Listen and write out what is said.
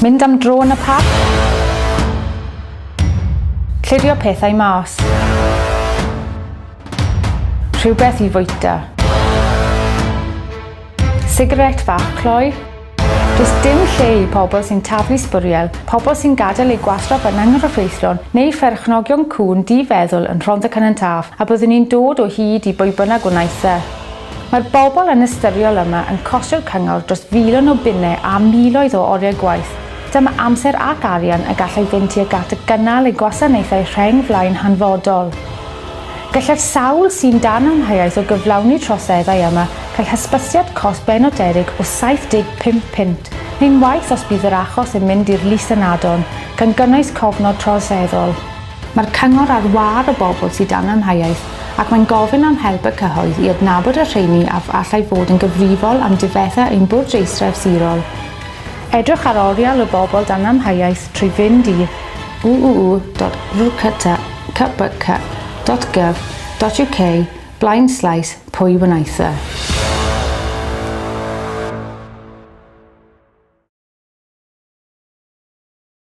Mynd am dro yn y parc? Clirio pethau mas. Rhywbeth i fwyta. Sigaret fach cloi. Does dim lle i pobl sy'n taflu sbwriel, pobl sy'n gadael eu gwastraff yn anghyfreithlon neu pherchnogion cŵn di-feddwl yn Rhondda Cynon Taf a byddwn ni'n dod o hyd i bwy bynnag wnaeth e. Mae'r bobl anystyriol yma yn costio'r cyngor dros filiwn o bunnau a miloedd o oriau gwaith. Dyma amser ac arian y gallai fynd tuag at gynnal eu gwasanaethau rheng flaen hanfodol. Gallai'r sawl sy'n dan amheuaeth o gyflawni troseddau yma gael hysbysiad cosb benodedig o 75 punt neu'n waeth os bydd yr achos yn mynd i'r Lys Ynadon, gan gynnwys cofnod troseddol. Mae'r cyngor ar wâr y bobl sydd dan amheuaeth ac mae'n gofyn am help y cyhoedd i adnabod y rheini a allai fod yn gyfrifol am difetha ein bwrdeistref sirol. Edrych ar oriel y bobl dan amheuaeth trwy fynd i www.rwctcbc.gov.uk blaenslaes pwy wnaeth y.